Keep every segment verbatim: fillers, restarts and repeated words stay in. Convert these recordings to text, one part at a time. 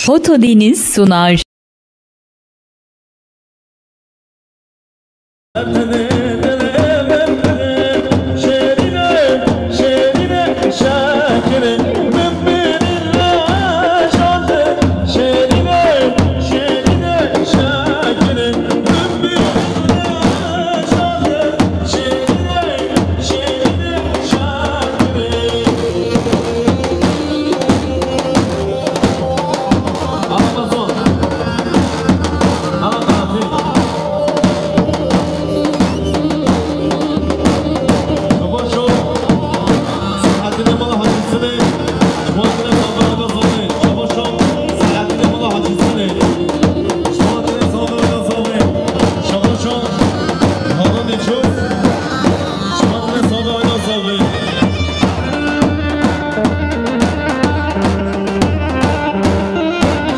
Foto Deniz sunar.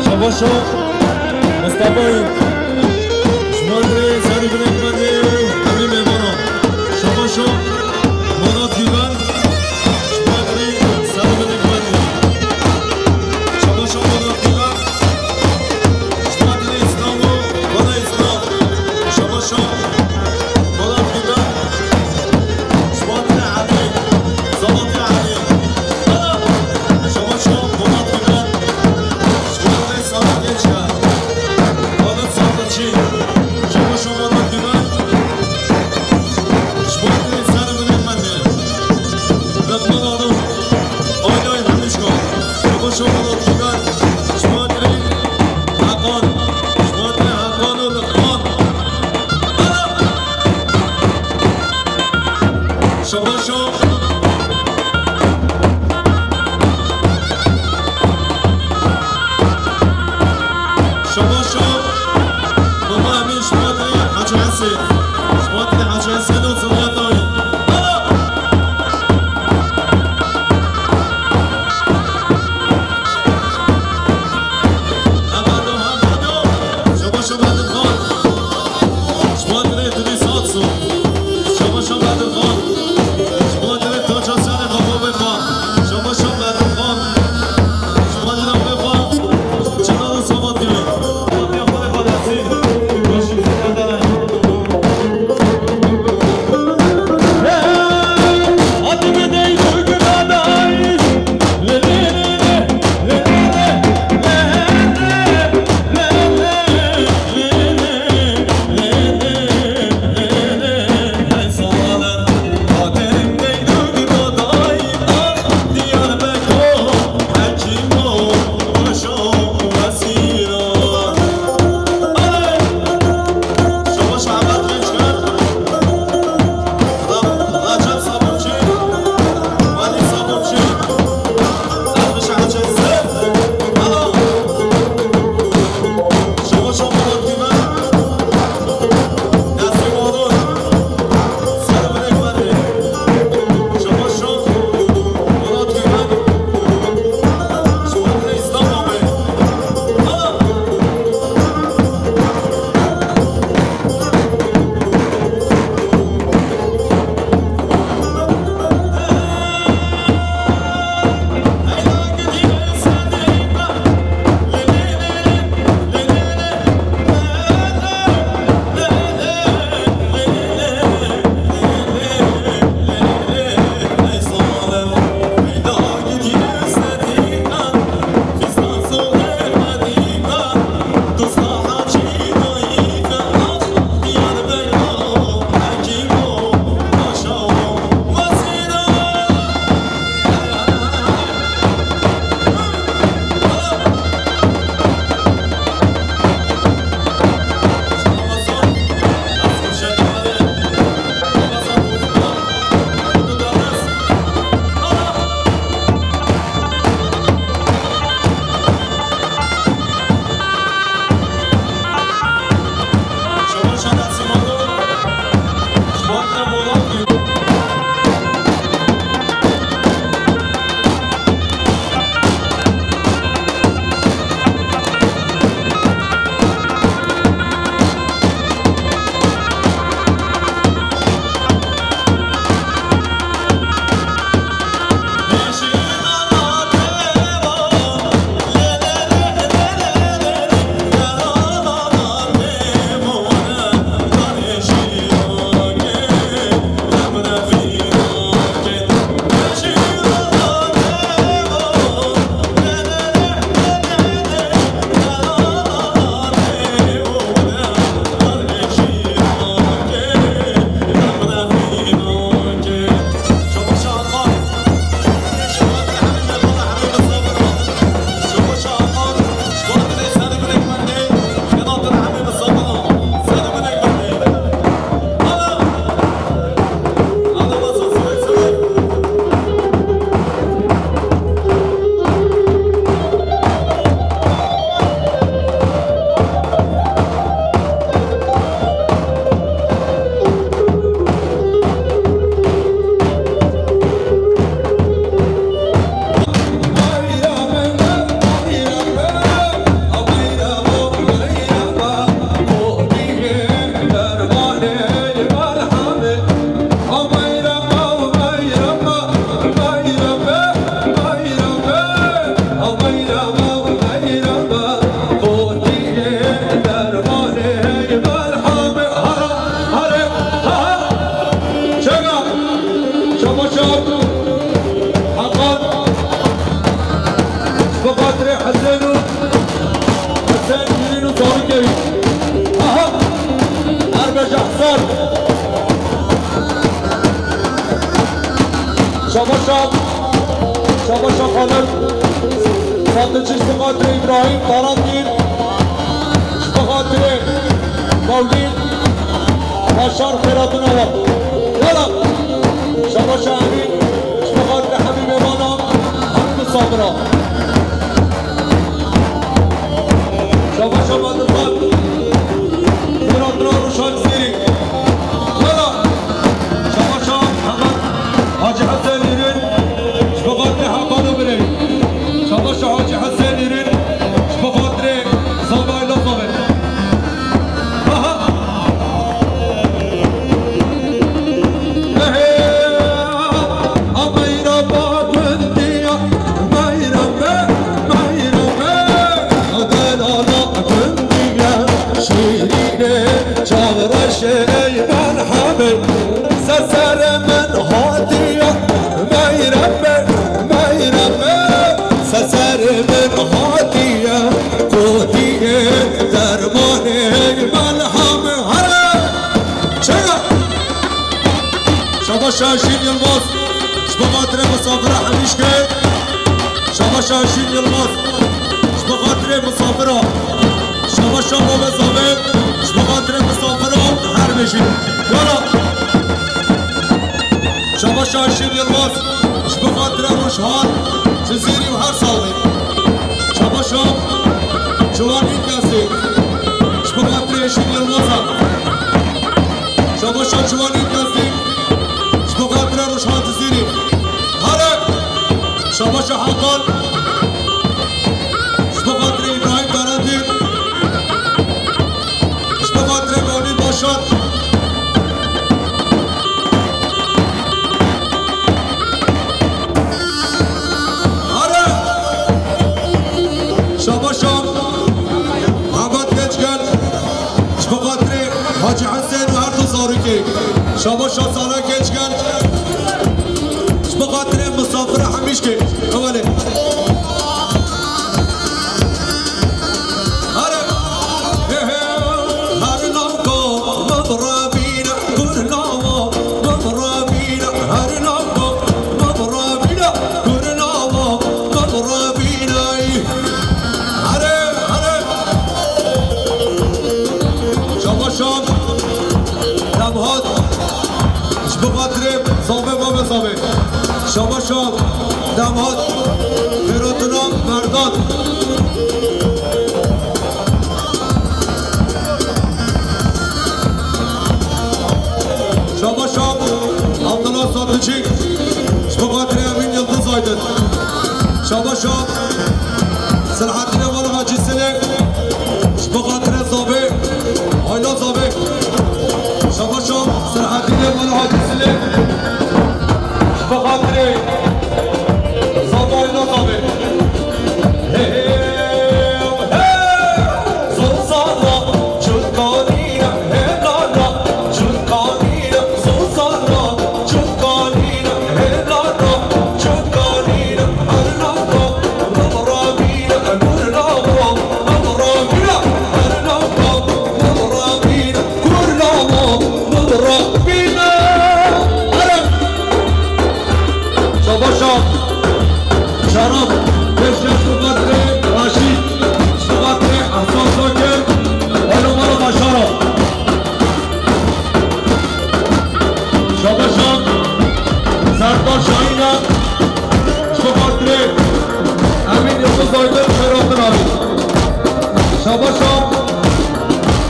Şabaşo Mustafayî. Ji bo dê serî binê xwe dê û hemî mêvanan. Şabaşo Murat Gülben. Ji bo dê serî binê xwe dê. Şabaşo Murat Gülben. Ji bo dê Îslam û Vana Îslam. Şabaşo Murat Gülben. Şubatê Elî, Zalatê Elî. Ana! Şabaşo Polat Gülben. Şubatê Samet Gençler. Ahmet Sartaçî. Şabaşo Polat Gülben. Şubatê Sarı Binek Mendê. Rıkman Hanım. Oynayın Hemişko. Şabaşo Polat Gülben. Şubatê Hakan. Şubatê Hakan û Rıkman. Şabaşo. Şabaşo. Baba Emîn ji bo te Hacı Hesên. Ji bo te Hacı Hesên û Zilya Dawî. Xatirê Hesen û Hesen Nîrîn û Zarokê wî. Aha! Erbeja Hesen. Şabaşa, şabaşa xanim. Satıcı ji bo xatirê Îbrahîm Tarandîn. Ji bo xatirê Mewlîd Başar xêratîna wan. Yala. Şabaşa Emîn. Ji bo xatirê hemî mêvanan, hemî misafira. Şabaşa Bedilxan, xêratîna Rûşan Zêrî. Wela, şabaşa Hemed Hacî Hesen Nîrîn, ji bo xatirê Heqan û Birê. Şabaşa Hacî Hesen Nîrîn, ji bo xatirê Zava Îla Zave. Aha! Ehe, a meyrema gundiya, meyreme, meyreme, delala gundiya, şîrînê, çavreşê, ey Melhemê, ser serê min hatiye, meyreme, meyreme, ser serê min hatiye, kotiyê, dermanê, Melhemê, here! Çaya! Şabaşa Şîn Yilmaz, ji bo xatirê misafira hemîşkê. Şabaşa Şîn Yilmaz, ji bo xatirê misafira. Şabaşa Bavê Zavê, ji bo xatirê misafira her bijî. Yala. Şabaşa Şîn Yilmaz, ji bo xatirê Rojhan, Cizîrî û her salê. Şabaşa Ciwanî Kesî, ji bo xatirê Şîn Yilmaz. Şabaşa Ciwanî Kesî, ji bo xatirê Rojhan Cizîrî. Hale! Şabaşa Hakan, ji bo xatirê Îbrahîm Tarandîn, ji bo xatirê Mewlîd Başar. Hale! Şabaşa Hemed Keçgel, ji bo xatirê Hacî Hesen û her du zarokê. Şabaşa Sara Keçgel, ji bo xatirê misafira hemîşkê. Ewelê. Here. He, he. Her navka min rabîne, kur lava min rabîne. Her navka min rabîne, kur lava min rabîne. Here, here. Şabaşa Demhat, ji bo xatirê Zavê, Bavê Zavê. Şabaşa Demhat, xêratîna Merdan. Şabaşa Abdullah Sadıcı, ji bo xatirê Emîn Yildiz Aydın. Şabaşa Selahaddînê Mala Hacî Silê, ji bo xatirê Zavê, Ayla Zavê. Şabaşa Selahaddînê Mala Hacî Silê, ji bo xatirê Zavê, Ayla Zavê. Hey, hey, hey. Zozana, çukanîne, helala, çukanîne, Zozana, çukanîne, helala, çukanîne, her navka, min rabîne, nur lava, min rabîne, her navka, min rabîne, kur lava, min rabîne. Erem! Şabaşa Şeref, pêşiya ji bo xatirê Raşîd, ji bo xatirê Ehsan Zakir, Alo Mala Başara. Şabaşa Serdar Şahîna, ji bo xatirê Emîn Yildiz Aydın, xêratîna wî. Şabaşa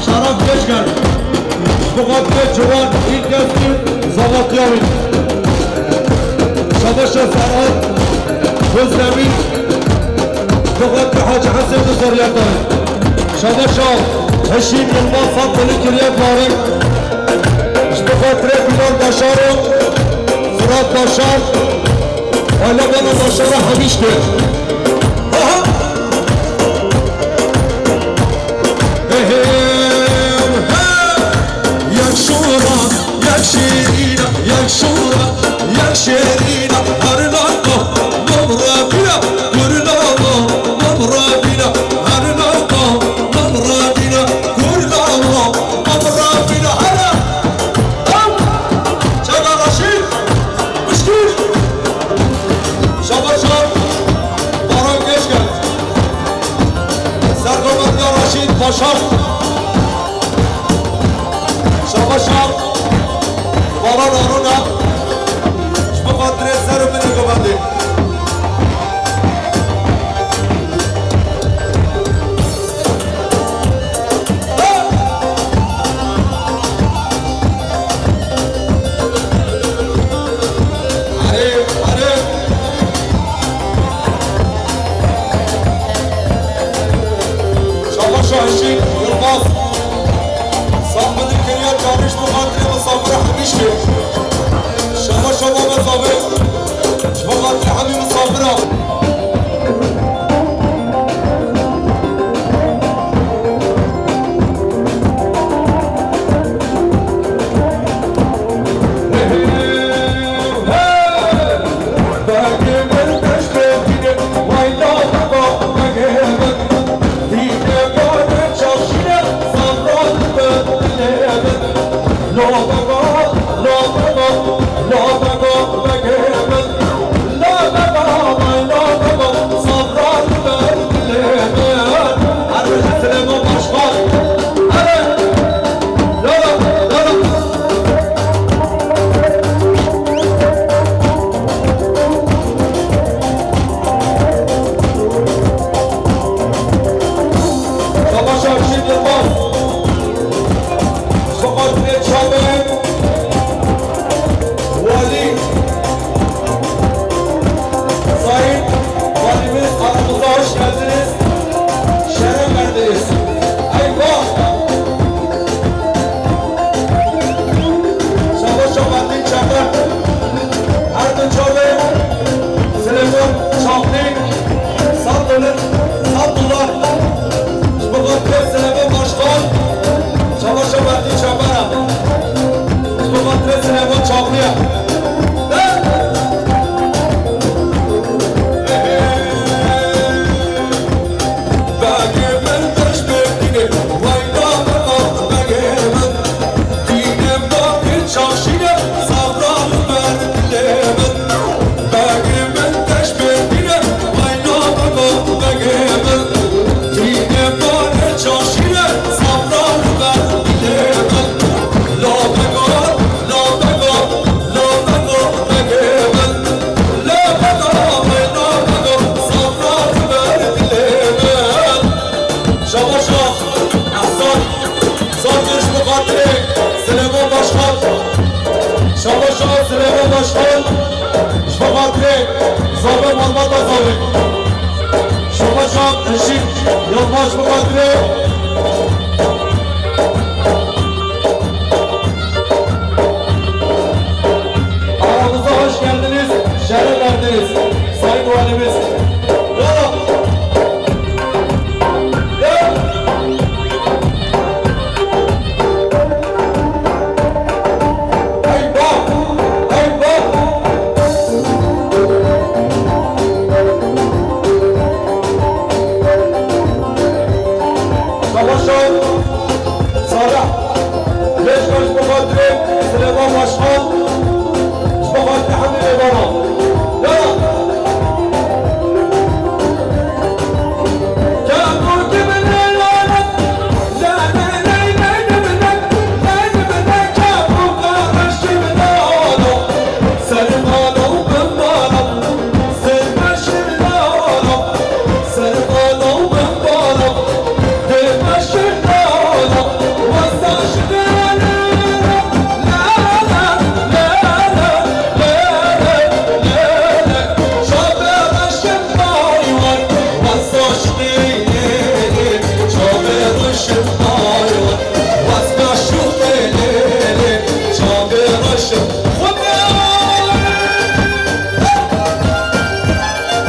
Şeref Keçgel, ji bo xatirê Ciwan Îlkesî, zavatiya wî. Şabaşa Serhat Özdemir, ji bo xatirê Hacî Hesen û zerriyeta wî. Şabaşa Heşîm Yilmaz, Fatmeli Kiryat Marek, ji bo xatirê Bilal Başar û Firat Başar, Aile Mala Başara hemîşkê. Aha! Ehem, he! Yek şûra, yek şêrîna, yek şûra, yek şêrîna, her navka, min rabîne, kur lava, Şabaş. Şabaş. Baran Aruna. Ji bo xatirê ser û binê govendê. Erê, erê. Şabaşa Hişîm Yilmaz. Saf bidin kiriya çarî ji bo xatirê misafira hemî şê. Şabaşa baba Zavê. Ji bo xatirê hemî misafira. Savaş Akşin Yılmaz. Sokak Çamı. Vali. Sayın Valimiz, aramıza hoş geldiniz. Şeref verdiniz. Eyvah! Şabaş Şabattin Çakar. Her du çavê Silêman Çaklı. Sağ olun, sağ olun. Ji bo xatirê Silêman Başkan. Şabaş Şabattin Çakar. Ji bo xatirê Silêman Çaklıya. Şabaşa Ehsan, Sandviç ji bo xatirê Silêman Başkan. Şabaşa Silêman Başkan, ji bo xatirê Zavê, malbata Zavê. Şabaşa Eşît Yilmaz, ji bo xatirê. Aramıza hoş geldiniz, şeref verdiniz Sayın Valimiz. Bravo! Eyvah! Eyvah! Savaşan Salih. Leş baş bu xatirê Silêman Başkan. Ji bo xatirê hemî mêvanan. Ya!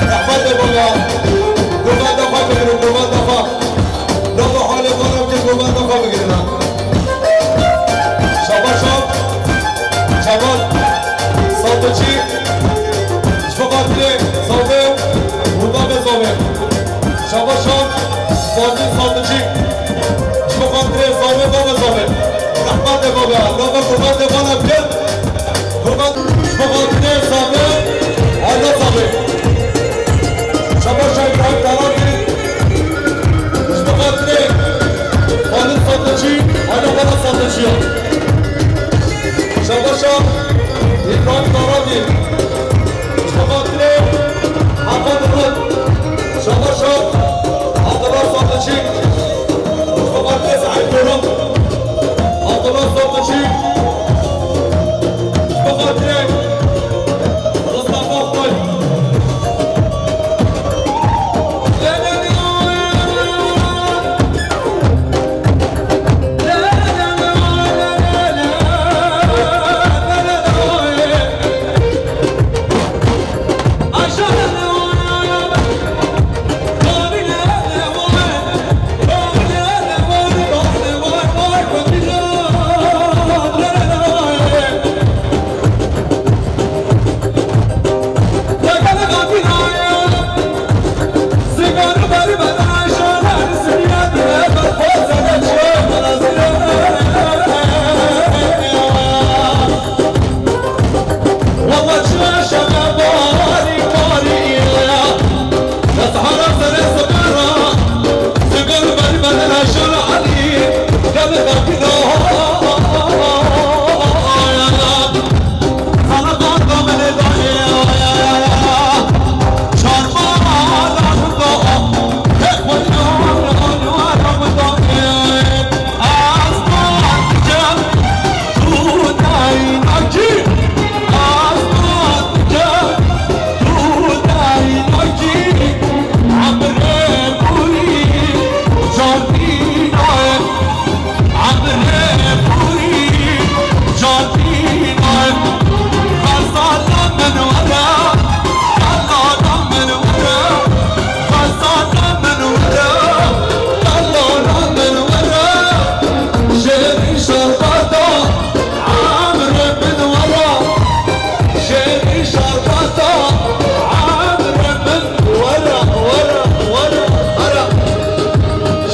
Rehmetê baba. Gurban defa bigirin, gurban defa. Nava halê bana bir gurban defa bigirin ha. Şabaş şab. Şaban. Sadıcı. Ji bo xatirê Zavê. Gurban be Zavê. Şabaş şab. Sadıcı. Ji bo xatirê Zavê, baba Zavê. Rehmetê baba. Nava gurban defa bigirin. Kurban, ji bo xatirê Sabir, Erda Sabir. Şabaş Şahin Tayyip Taran, ji bo xatirê Sadıçı, Mustafa Abdülaziz Ertuğrul, Abdullah Sadıçı, Mustafa Direk, Mustafa Akbay.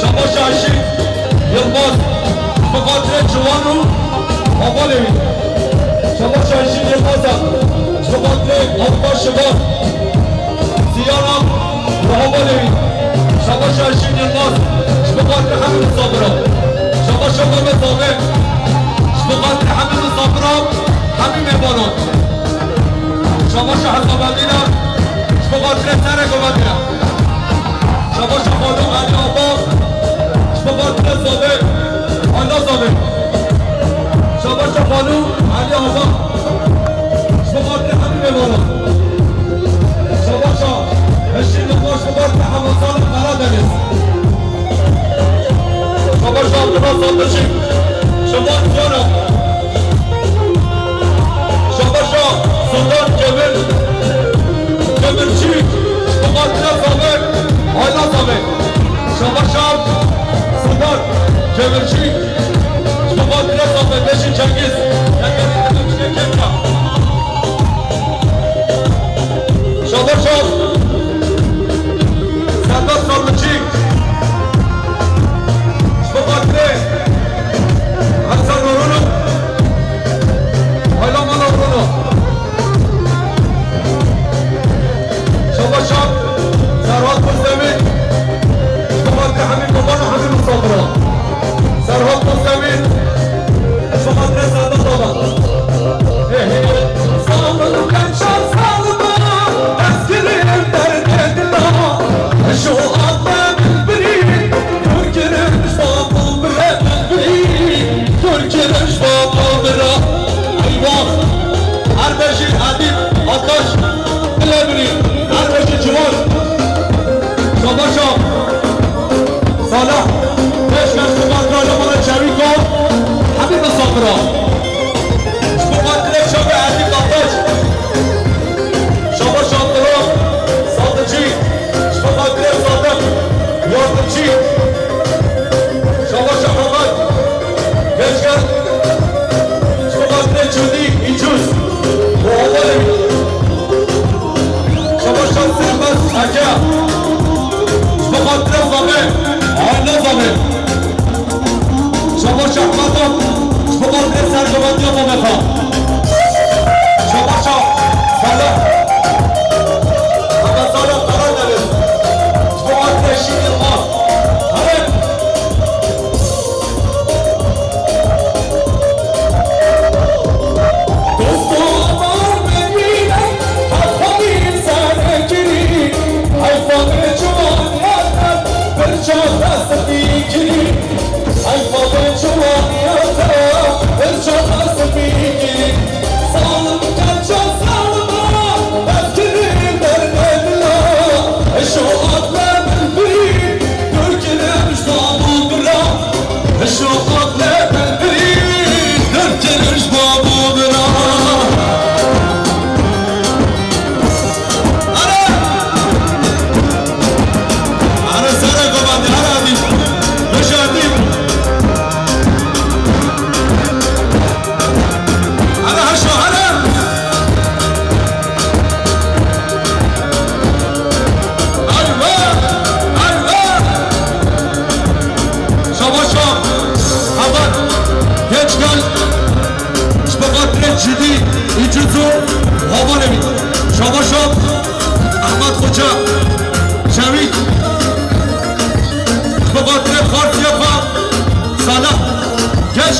Şabaş Aşîk Yilmaz, bi xatirê ciwan û hevalê wî. Şabaş Aşîk Yilmaz e, bi xatirê Avrupa Şivan. Siyana û hevalê wî. Şabaş Aşîk Yilmaz, ji bo xatirê hemî misafiran. Şabaş Mehmet Zabe, ji bo xatirê hemî misafiran, hemî mêvanan. Şabaş Hesabedîna, ji bo xatirê serê govendê. Şabaş Xalo Elî Aba, ji bo xatirê Zabe, Ayla Zabe. Şabaş Xalo Elî Aba, ji bo xatirê hemî mêvanan. Şabaş Heşîr Yilmaz, ji bo xatirê Hemesala Karadeniz. Şabaş Abdullah Sadıcı, Şabaş Cana. Şabaşa Sultan Cemil, Cemirçî, ji bo xatirê Zabe, Ayla Zabe. Şabaşa Sultan Cemirçî, ji bo xatirê Zabe, Beşî Cengiz. Şabaşa Serdar Sarnıçî, ji bo xatirê Hesen Orhun û Ayla Mala Orhun. Şabaşa Serhat Buzdemir, ji bo xatirê hemî baban û hemî misafiran. Serhat Buzdemir, ji bo xatirê Serdar Baba. Ê, ê. Salim Kaçar Salim, ez kirim derdê dila. Ji o ate bilbirî, dur kirim ji babo bire bilbirî, dur kirim ji babo bire. Eyvah! Her beşî Edîb Ataş, bile birî, her beşî ciwan. Şabaşa. Salih, pêşkêş xizmetkarê me re çewî ko, hemî misafiran. Ji bo xatirê çavê Edîb Ataş. Şabaş Abdullah Sadıcî, ji bo xatirê Sadiq Yardımcî. Şabaş Ehmed Geçgen, ji bo xatirê Cûdî Îcûz û hevalê wî. Şabaş Sehmet Eke, ji bo xatirê Zabe, aîle Zabe. Şabaş Ehmeda, ji bo xatirê sergovendiya Zabe xwe. Şabaş Salih, Hemesala Karadeniz, ji bo xatirê Şîr Yilmaz. Her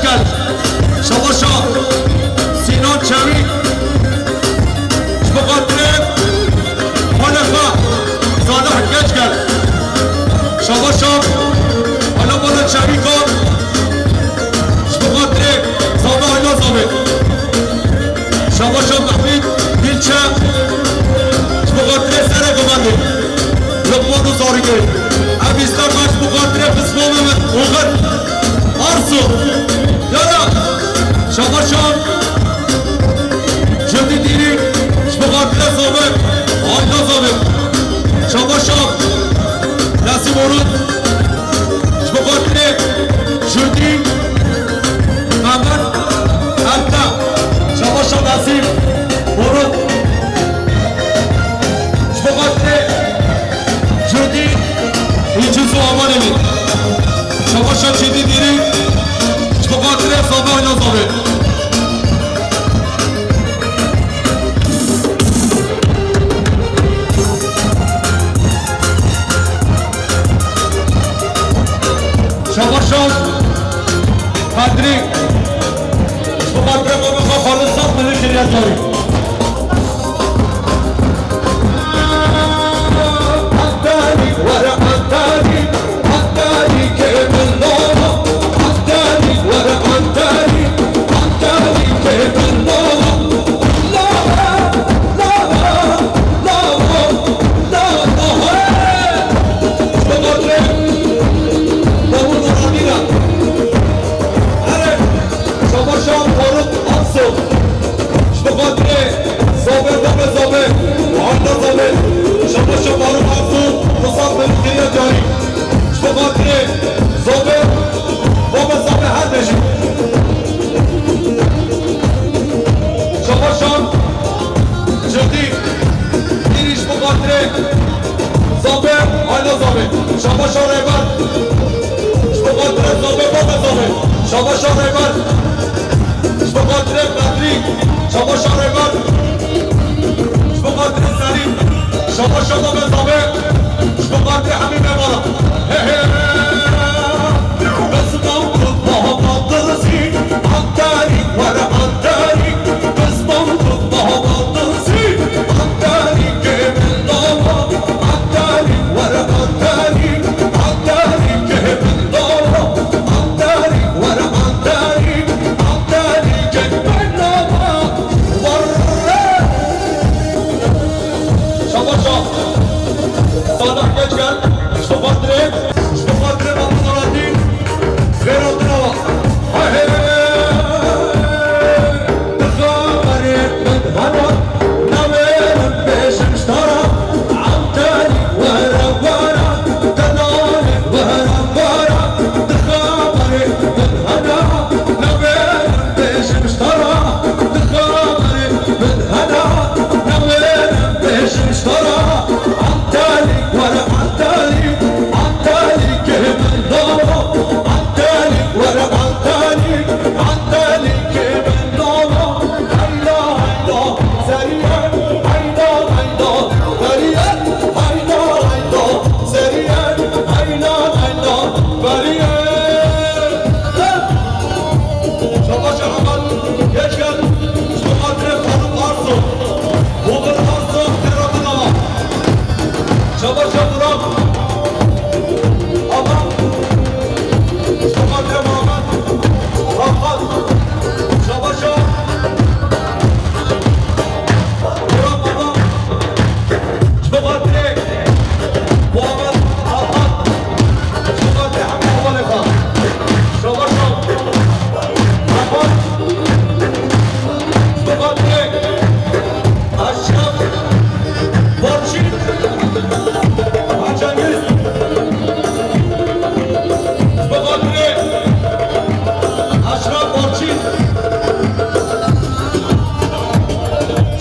Gel. Şabaşa Sinan Çevî. Ji bo xatirê Xalifa Salih Keçgel. Şabaşa Alabala Çevîka. Ji bo xatirê Zaba Ayla Zabê. Şabaşa Mehmet Dilçe. Ji bo xatirê Serê Gumendê. Lokman û Zarîkê. Ev îstek ji bo xatirê pismamê min. Oxir. Arso. Yala. Şabaşa Cudî Dîrî. Ji bo xatirê Zabê. Ayda Zabê. Şabaşa Nesîm Orun. Ji bo xatirê Cudî Mehmet Ertem. Şabaşa Nesîm Orun. Ji bo xatirê Cudî Îciz û Amanê min. Şabaşa Cudî Dîrî. Ji bo xatirê Zabê Ayda Zabê. Şabaşa Qedrî. Ji bo xatirê Mehmet Xalid Saz milî kiriye carî. Şabaşa Faruk Aksoy. Ji bo xatirê Zabê, Babê Zabê, Ayda Zabê. Şabaşa Faruk Aksoy, Musab Melîk kiriye carî. Ji bo xatirê Zabê, Babê Zabê her beşî. Şabaşa Cudî Dîrî ji bo xatirê Zabê, Ayda Zabê. Şabaşa Rêber. Ji bo xatirê Zabê, Babê Zabê. Şabaşa Rêber. Ji bo xatirê Qedrî. Şabaşa Rêber. Ji bo xatirê Serî. Şabaşa Babê Zabê. Ji bo xatirê hemî mêvana. He he. Şabaşa Salih Keçgel, ji bo xatirê, ji bo xatirê Mehmet Alaaddin, xêra dinawa. Hey, hey, hey, hey. Şabaşa Heman Keçgel, ji bo xatirê Faruk Arso, Oxir Arso, xêra dinawa. Şabaşa Murat Aman, ji bo xatirê Muhammed Farhat. Şabaşa Murat Aman. Ji bo xatirê Muhammed Alhan, ji bo xatirê hemî hevalê xwe. Şabaş Alhan. Ji bo xatirê Eşref Barçî. Cengiz. Ji bo xatirê Eşref Barçî.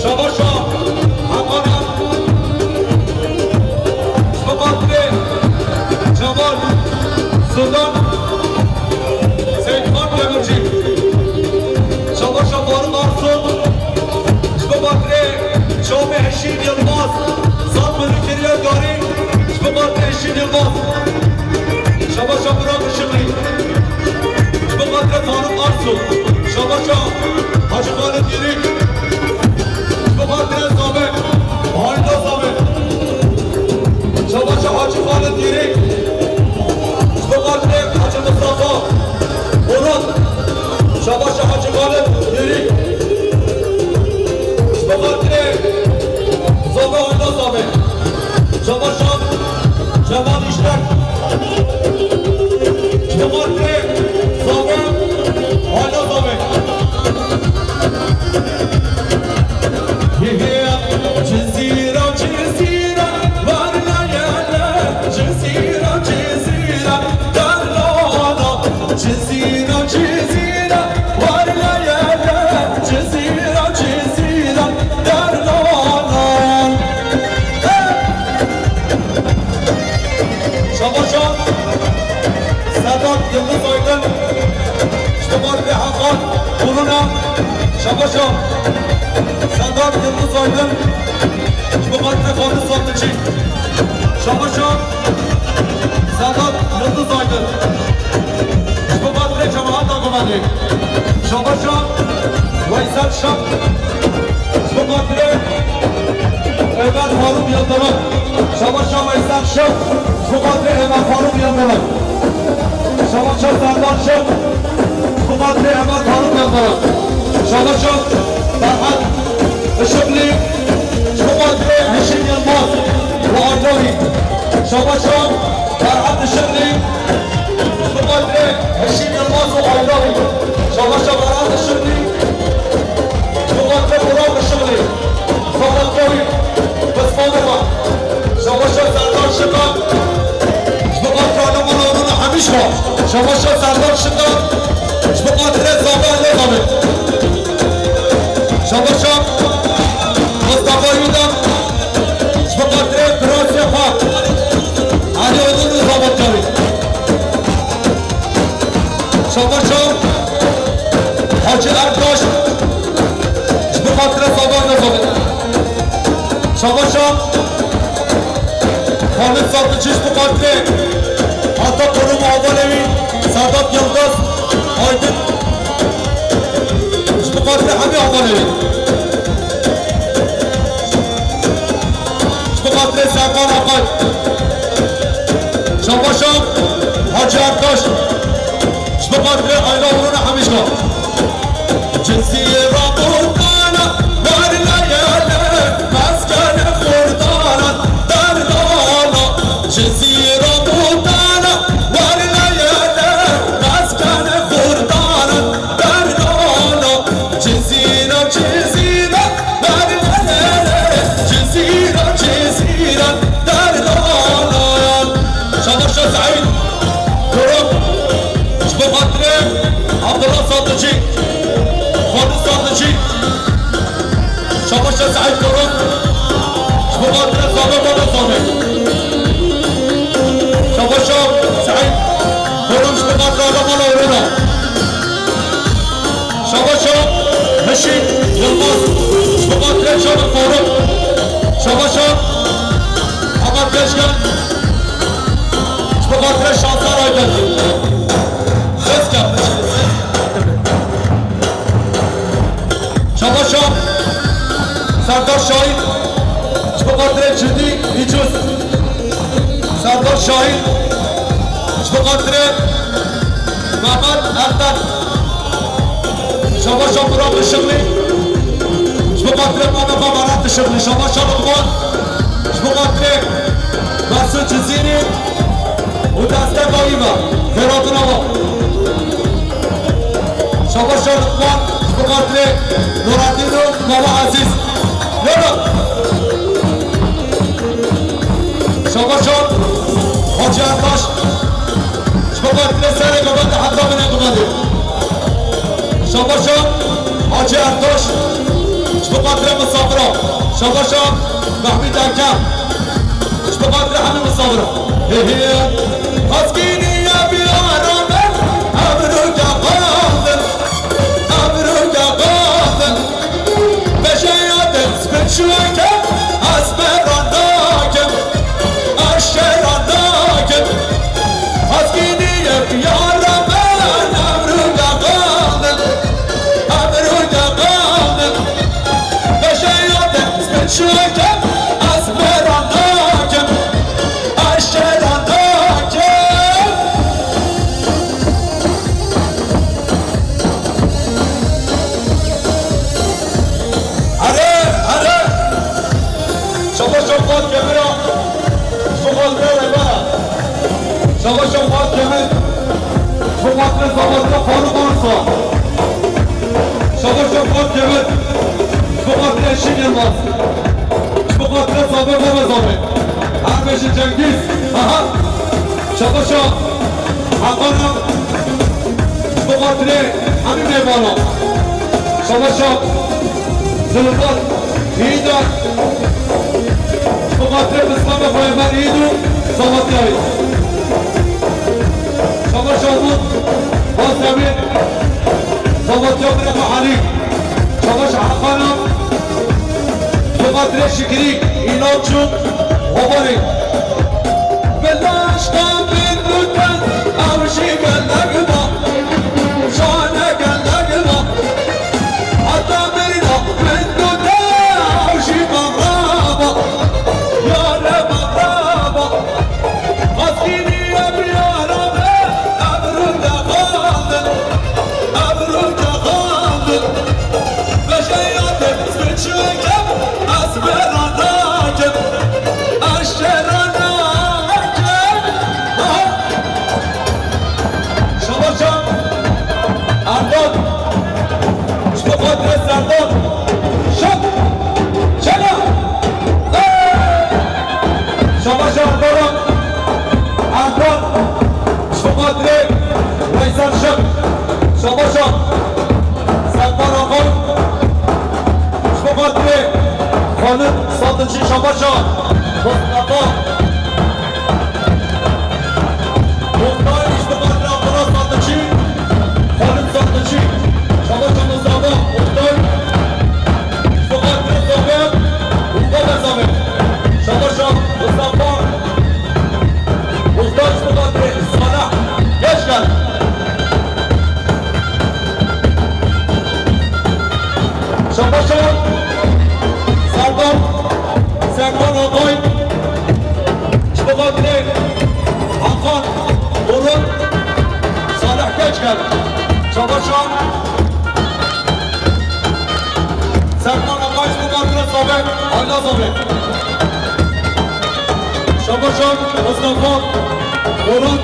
Şabaşa Hemana. Ji bo xatirê Cemal Sultan Seyithan Demirci. Şabaşa Faruk Arsun. Ji bo xatirê Şamê Hişîn Yilmaz. Sed milî kiriye carî. Ji bo xatirê Hişîn Yilmaz. Şabaşa Burak Işıklı. Ji bo xatirê Faruk Şabaşa Hacı Xalid Yürük. Ji bo xatirê Zamek. Hayda Zamek. Şabaşa Hacı Xalid Yürük. Ji bo xatirê Hacı Mustafa. Murat. Şabaşa Hacı Xalid Yürük. Ji bo xatirê Zamek, hayda Zamek. Şabaşa Cemal İşlek. Ji bo xatirê Zamek, hayda Zamek. Cizîra, Cizîra, var la yele, Cizîra, Cizîra, dar la la. Cizîra, Cizîra, var la yele, Cizîra, Cizîra, dar la la. Hey! Şabaşa Sedat Yıldız Aydın. Ji bo xatirê Hakan Buruna. Şabaşa Sedat Yıldız Aydın. Ji bo xatirê Xalid Satıcı. Şabaşa Sedat Yıldız Aydın. Ji bo xatirê cemaeta Gumedê. Şabaşa Veysel Şak. Ji bo xatirê Ömer Faruk Yıldırım. Şabaşa Veysel Şak. Ji bo xatirê Ömer Faruk Yıldırım. Şabaşa Serdar Şak. Ji bo xatirê Ömer Faruk Yıldırım. Şabaşa Ferhat Işıklı. Ji bo xatirê Hişim Yılmaz û aîla wî. Şabaşa Ferhat Işıklı. Ji bo xatirê Hişîm Yilmaz û aîla wî. Şabaşa Ferhat Işıklı. Ji bo xatirê Murat Işıklı. Ji bo xatirê wî. Pismamê xwe. Şabaşa Serdar Şikan. Ji bo xatirê Alem Alawrûna Hemîşka. Şabaşa Serdar Şikan. Ji bo xatirê Zafer Lezamê. Şabaşa Mustafa Yuda. Ji bo xatirê birasê xwe. Alî Odun û Zavatkarî. Şabaşa Hacı Ertaş. Ji bo xatirê Zafer Lezamê. Şabaşa Xalid Satıcı ji bo xatirê heta qorum û hevalê wî Sedat Yıldız Aydın. Ji bo xatirê hemî hevalê wî. Ji bo xatirê Serkan Akay. Şabaşa Hacı Ertaş. Ji bo xatirê aîla Orona Hemîşka. Cizîra Murdana, dar la yele, meskene Xurdana, dar la la. Cizîra Murdana, dar la yele, meskene Xurdana, dar la la. Cizîra, Cizîra, dar la yele, Cizîra, Cizîra, dar la la. Şabaşa Seîd. Kuruk. Ji bo xatirê Abdullah Satıcı, Xalid Satıcı. Şabaşa Seîd Kuruk. Ji bo xatirê Zabe Bala Zabe. Şabaşa Seîd Kuruk ji bo xatirê Zabe Bala Orona. Şabaşa Hişîm Yilmaz. Ji bo xatirê Şaban Faruk. Şabaşa Ahmet Geçgen. Ji bo xatirê Şansar Aydın. Ses gel. Şabaşa Serdar Şahin. Ji bo xatirê Cidi Îcuz. Serdar Şahin. Ji bo xatirê Mehmet Ertem. Şabaşa Murat Işıklı. Ji bo xatirê mama Babarat Işıklı. Şabaşa Lokman. Ji bo xatirê Mesut Cizîrî û desteka wî ve. Xêratina we. Şabaşa Lokman. Ji bo xatirê Nurettin û Mama Ezîz. Yala. Şabaşa Hacı Ertaş. Ji bo xatirê serê Gabata heta binê Gabadê. Şabaşa Hacı Ertaş. Ji bo xatirê misafira. Şabaşa Mehmet Erkem. Ji bo xatirê hemî misafira. He he. Haskîniye biyara me, emrû ke qandin, emrû ke qandin. Beşeya dest bin şuke, ez beran nakim, ez şeran nakim. Haskîniye biyara me, emrû ke qandin. Şabaşa Fuat Demir. Ji bo xatirê Zavatya Faruk Arsa. Şabaşa Fuat Demir. Ji bo xatirê Eşîn Yilmaz. Ji bo xatirê Zabê Baba Zabê. Her bêjin Cengiz. Aha. Şabaşa Hakan. Ji bo xatirê hemî mêvanan. Şabaşa Zilfat, Hîda, ji bo xatirê Mislama Peyxember Îd û Zavatyayê. Şabaş Amûd, Bazdemîr, Zavatya Bireva Elî, Şabaş Haqana, ji bo xatirê Şikrî, Înançû, Hobarê. Bila eşqa min û te, ew jî gelek ba, şane gelek ba. Heta mirina min û te, ew jî bexraba, yare bexraba. Qazkînî em yara be, em rû dexandin, em rû dexandin. Vejeya te, ez bi çi kim, ez bi rana kim, ez ji rana kim. Aha. Şabaşan Erdoğan. Ji bo xatirê Serdar. Şak. Çena. Hey! Şabaşan Erdoğan. Erdoğan. Ji bo xatirê Veysel Şak. Şabaşan Serdar Akan. Ji bo xatirê Xanim Sadıkçı. Şabaşan Mustafa. Muxtar, ji bo xatirê Abdullah Sadıkçı, Xanim Sadıkçı, Şabaşa Mustafa, Muxtar, ji bo xatirê Zafer û Baba Zafer, Şabaşa Mustafa, Muxtar, ji bo xatirê Salah, geç gel. Şabaşa Serdar, Serdar Agay, ji bo xatirê Hakan Orhun, Salih Keçken. Şabaşa Serdar Agay, ji bo xatirê Zabê, Allah Zabê. Şabaşa Mustafa Orhun,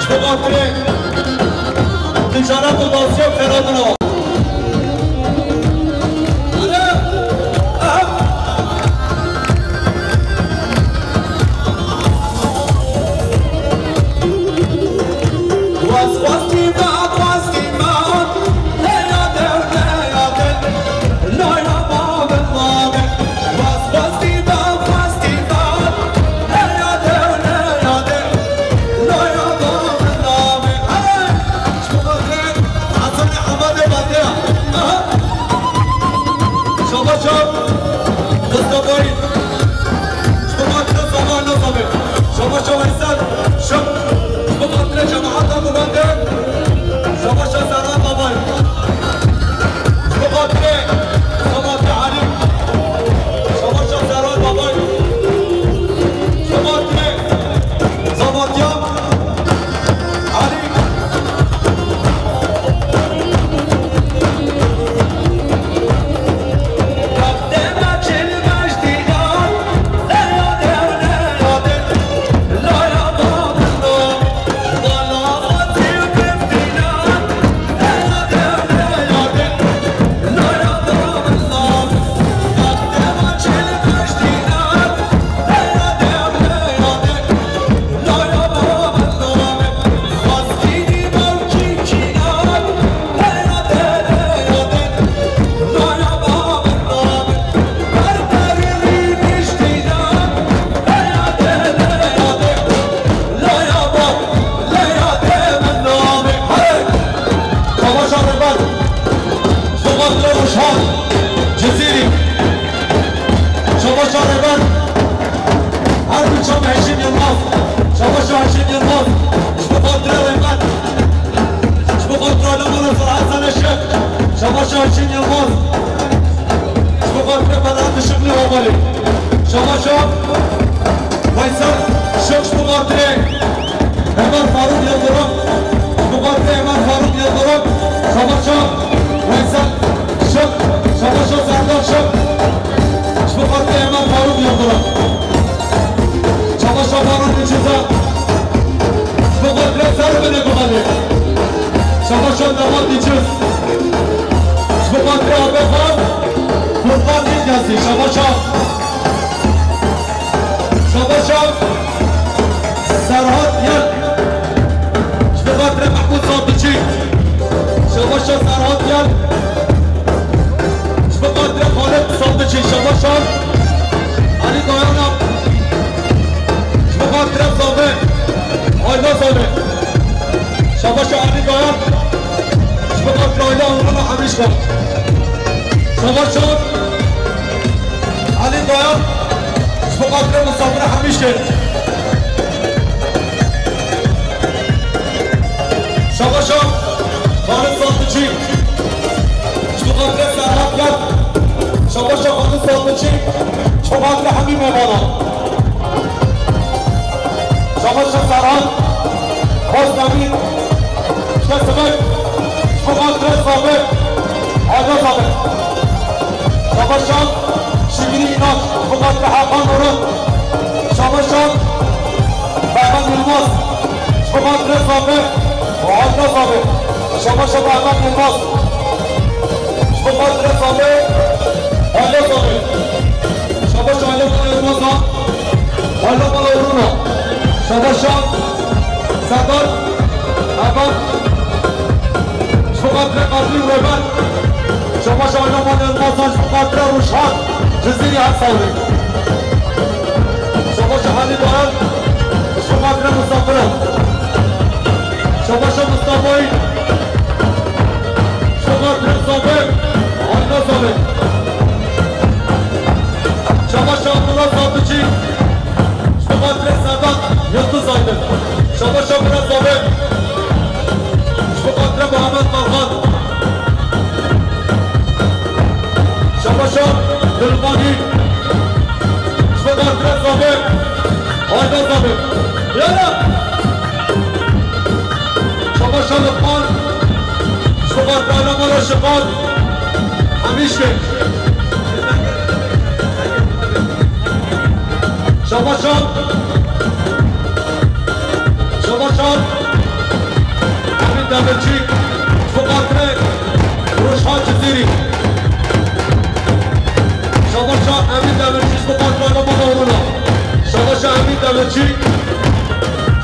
ji bo xatirê ticaret û dasiya Ferhat'ına. Şabaşa Mustafayî. Ji bo xatirê Zava Nazavê. Şabaşa Veysel Şik. Ji bo xatirê cemaeta Murandê. Şabaşa Serhat Babay. Ji bo xatirê Samatê Elî. Şabaşa Serhat Babay. Ji bo xatirê Samatya Elî. Şabaşa Rêber. Ji bo xatirê Rojhan Cizîrî. Şabaşa Rêber. Her du çav Heşîm Yilmaz. Şabaşa Heşîm Yilmaz. Ji bo xatirê Rêber. Ji bo xatirê Alemana Ferhat Sene Şek. Şabaşa Heşîm Yilmaz. Ji bo xatirê Ferhat Işıklı Havalî. Şabaşa Veysel Şek, ji bo xatirê Ömer Faruk Yıldırım. Ji bo xatirê Ömer Faruk Yıldırım. Şabaşa Veysel Şık. Şabaşa Serdar Şık. Ji bo xatirê Ömer Faruk Yıldırım. Şabaşa Faruk Ucuza. Dîciz. Ji bo xatirê Abevan, Furqan Îlyasî, şabaşa. Şabaşa. Serhat Yel. Ji bo xatirê Mehmûd Sadıçî. Şabaşa Serhat Yel. Ji bo xatirê Xalid Sadıçî. Şabaşa. Elî Dayana. Ji bo xatirê Zave. Ayla Zave. Şabaşa Elî Dayan. Ji bo xatirê Ayla Huruna Hemîşka. Şabaşa Elî Dayan. Ji bo xatirê Mistafirê Hemîşkê. Şabaşa Xalid Sadıçî. Ji bo xatirê Serhat Yar. Şabaşa Xalid Sadıçî. Ji bo xatirê hemî mêvanan. Şabaşa Serhat. Xwest Emîn. Kesmek. Ji bo xatirê Zabê. Ayda Zabê. Şabaşa Şikrî Înan. Ji bo xatirê Hakan Orhan. Şabaşa Mehmet Yilmaz. Ji bo xatirê Zabê. Ayda Zabê. Şabaşa Mehmet Yilmaz. Ji bo xatirê Zabê. Ayda Zabê. Şabaşa Ayda Yilmaz. Ayla mala Orhuna. Şabaşa Serdar Erban. Ji bo xatirê Qasî û Rêber. Şabaşa Ayla mala Yilmazan, ji bo xatirê Rûşhan Cizîrî, her sawirê. Şabaşa Halî Dayan. Ji bo xatirê Mistafirê. Şabaşa Mistafayî. Ji bo xatirê Zabê. Ayla Zabê. Şabaşa Abdullah Sadıçî. Ji bo xatirê Sedat Yildiz Aydin. Şabaşa Murat Zabê. Ji bo xatirê Muhammed Balkan. Şabaşa Dilbanî. Ji bo xatirê Zabê. Ayda Zabê. Yala! Şabaşa Lukman. Ji bo xatirê Alamara Şiqan. Hemîşkê. Şabaşa. Şabaşa Emîn Demirci. Ji bo xatirê Rûşhan Cizîrî. Şabaşa Emîn Demirci, ji bo xatirê Alamara Orhuna. Şabaşa Emîn Demirci.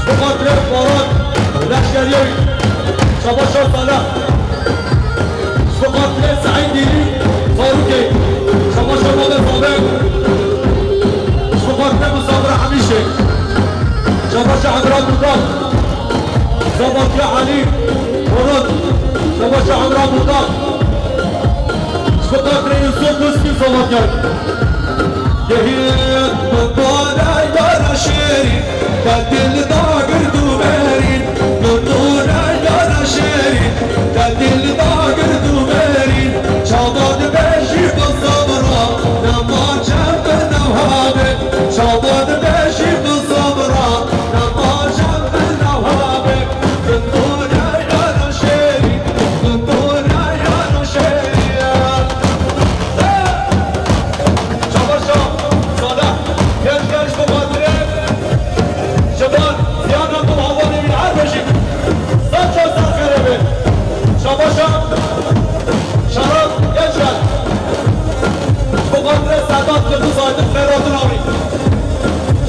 Ji bo xatirê Baran Leşkeriyê. Şabaşa Salih. Ji bo xatirê Seîd Dîlî Farûkê. Şabaşa Malê Zabê. Ji bo xatirê Mistafirê Hemîşê. Şabaşa Emran Dudal. Şabaşa Elî Orhun. Şabaşa Emran Dudal. Ji bo xatirê Yusuf Muskî Zolotyan. Gehîn min dane yara şêrîn, te dil da gird û berîn. Min dane yara şêrîn, te dil da gird û berîn. Çawa dibêjî bi sabra, nema çem bi newha be. Çawa dibêjî bi sabra, nema çem bi newha be. Min dane yara şêrîn, min dane yara şêrîn. Şabaşa Salih, genç genç bu xatirê ji van ziyanan tu hawanê wî her beşî. Sed çar sed xêrê be. Şabaşa Şarap, genç genç. Bu xatirê Sedat Yıldız Aydın xêratina wî.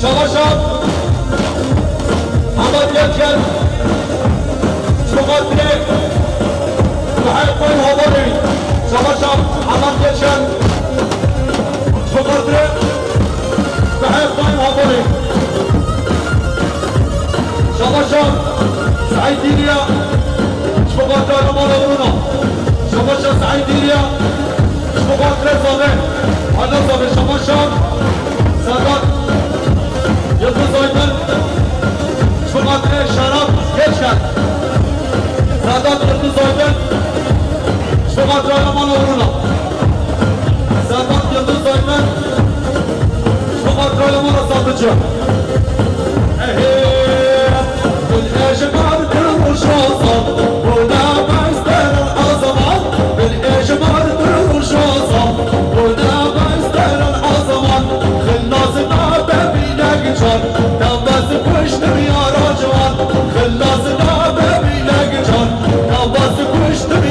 Şabaşa Ahmet Gençgen. Ji bo xatirê Mihayê Xwey û Havanê wî. Şabaşa Ahmet Gençgen. Ji bo xatirê Mihayê Xwey û Havanê. Şabaşa Seîd Dîriya. Ji bo xatirê Alamara Orhuna. Şabaşa Seîd Dîriya. Ji bo xatirê Zabê. Ala Zabê, şabaşa Sedat Yıldız Aydın. Ji bo xatirê Şarap Gençgen. Sedat Yıldız Aydın. Ji bo xatirê Alamara Orhuna. Sedat Yıldız Aydın. Ji bo xatirê Alamara Sadıcı. Ehê, gul ejmar gul rojazan, bona mesteren azaman, gul ejmar gul rojazan, bona mesteren azaman, xilas nabe bînek can, nabez kuştir yara ciwan, xilas nabe bînek can, nabez kuştir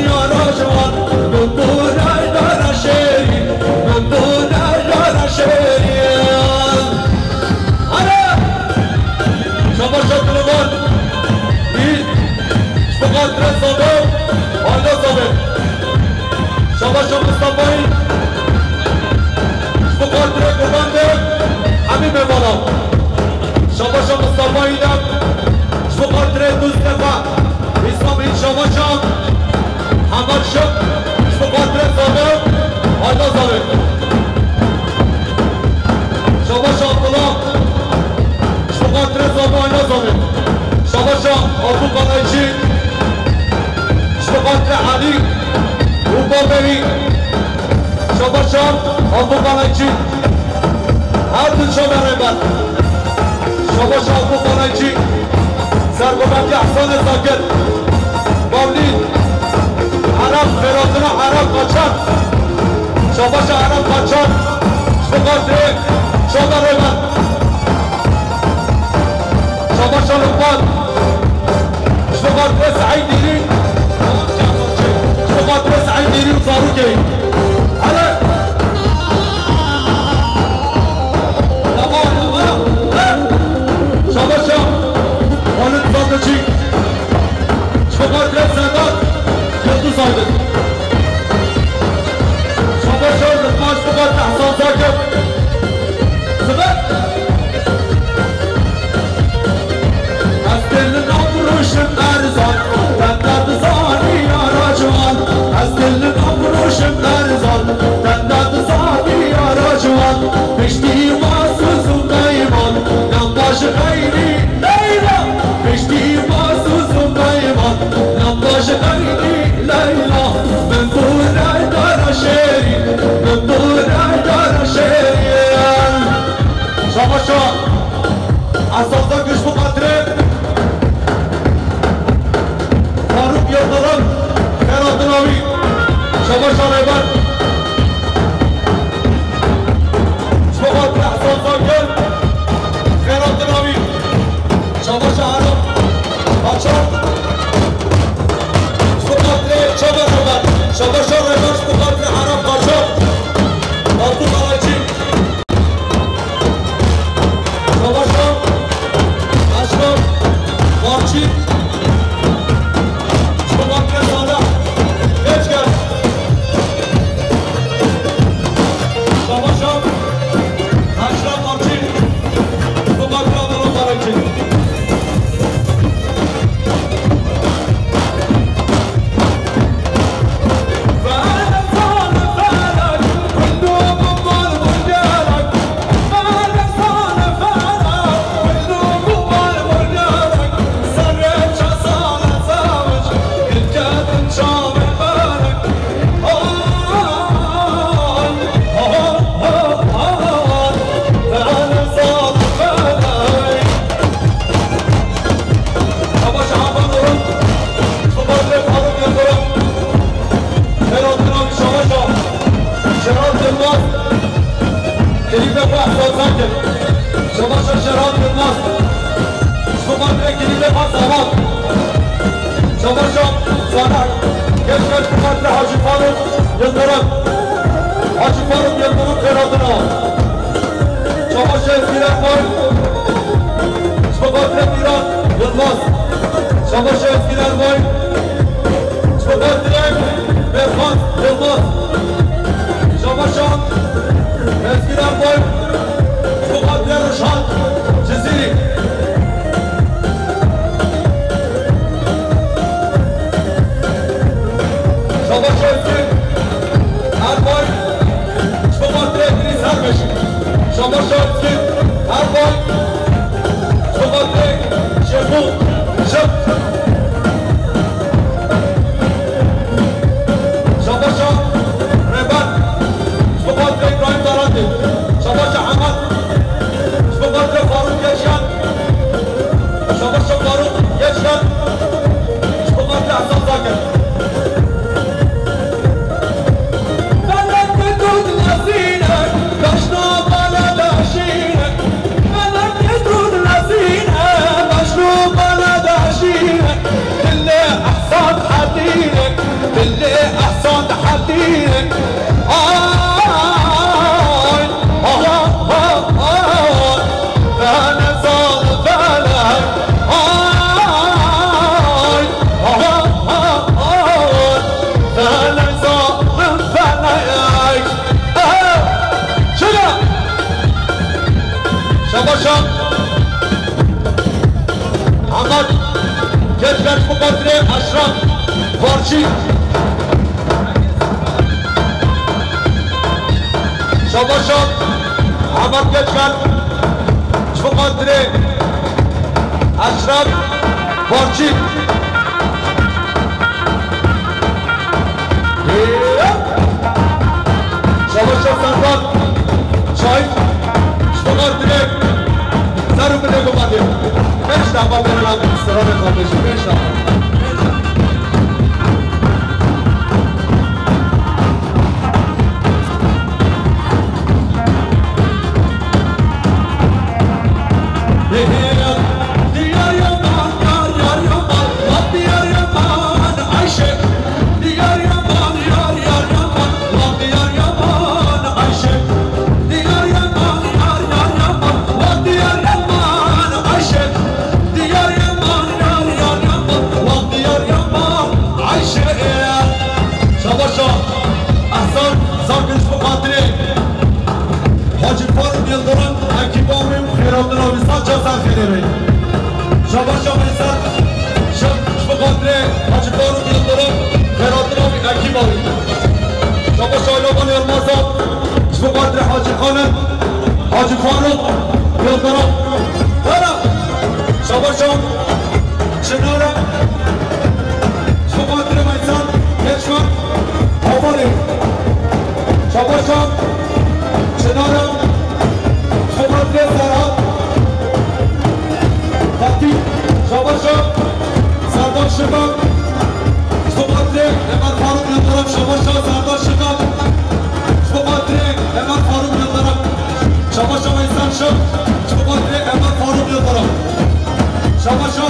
Berî, şabaşa Abdulkanekçî, her du çavê rêber. Şabaşa Abdulkanekçî, sergometî Ehsanê Zakir, Bavlî, Ereb, Xêratina Ereb Qaçar. Şabaşa Ereb Qaçar, ji bo xatirê çavê rêber. Şabaşa Luqman. Ji bo xatirê Seîd Dîrî. Ji bo xatirê Seîd Dîrî û zarokê. Hele. Tamam, tamam. Şabaşa Halît Zakiçî. Ji bo xatirê Sedat Yildiz Aydin. Şabaşa Luqman, ji bo xatirê Ehsan Zakir. Sibet. Ez dê li nav rûşim erzan, te te dizanî yara ciwan. Ez dê li nav rûşim erzan, te te dizanî yara ciwan. Piştî ma Suzû Qeyman, namba ji xeyrî Leyla. Piştî ma Suzû Qeyman, namba ji xeyrî Leyla. Min bû reydara şêrî, min bû reydara şêrî. Şabaşa Ehsan Zakir, ji bo xatirê Faruk Yildirim, Xêratina wî. Şabaşa rêber. Ji bo xatirê Ehsan Zakir, Xêratina wî. Şabaşa Ereb Qaçar. Ji bo xatirê çavê rêber. Şabaşa rêber ji bo xatirê Ereb Qaçar. Abdulkanekçî. Şabaşa Eşref Barçî. Şabaşa Sala Keçker. Şabaşa Eşref Barçî. Şabaşa Abdullah Barçî. Şabaş Hakan Orhun, Şabaş Faruk Yıldırım, Ferhat Kıran Şabaşa, Şerat Yılmaz, Elif Efe Hasan Sakin, Şabaşa Şerat Yılmaz, Şabaş Elif Efe Zaman, Şabaşa Zanak, Gençler Kumatlı Hacı Faruk Yıldırım, Hacı Faruk Yıldırım Ferhat'ına. Çamaşır Eskiden Boy. Şubat Miran Yılmaz. Çamaşır Eskiden Boy. Şubat Direk Berkan Yılmaz. Çamaşır Eskiden Boy. Şubat Ruşan Ciziri. Çamaşır Eskiden Erboy. Şubat Direk Sermiş. Şabaşa Özgür Erdoğan. Şubat Direk Şefu Şık. Şabaşa Rebat. Şubat Direk İbrahim Tarandi. Şabaşa Ahmet. Şubat Direk Faruk Yaşar. Şabaşa Faruk Yaşar. Şubat Direk Hasan Zakir. Şabaşa Ahmet Geçmez bu kadre Eşref Farçı. Şabaşa Ahmet Geçmez bu kadre Eşref Farçı. Ama ben ona bir sıra ve kardeşim, inşallah. Diyar yaman, yar, yar yaman, bak diyar yaman, Ayşe. Diyar yaman, yar, yar yaman, bak diyar yaman, Ayşe. Diyar yaman, yar, yar yaman, bak diyar yaman, Ayşe. Diyar yaman, yar, yar yaman, bak diyar yaman, Ayşe. Şabaşa, Ehsan, Zargin ji bo xatirê Hacî Faruk Yildirim, ekîba wî û xêratina wî, sed car ser xêrê be. Şabaşa Veysel, şev ji bo xatirê Hacî Faruk Yildirim, xêratina wî, ekîba wî. Şabaşa Elaban Yilmazan, ji bo xatirê Hacî Xanim, Hacî Faruk Yildirim. Wera! Şabaşa Çinara, ji bo xatirê Veysel, Keçman, Havalê. Şabaşa Çinara, ji bo xatirê Serhat, Fatî. Şabaşa Serdar Şivan, ji bo xatirê Emel Faruk Yildirim. Şabaşa Serdar Şivan, ji bo xatirê Emel Faruk Yildirim. Şabaşa Veysel Şiv, ji bo xatirê Emel Faruk Yildirim. Şabaşa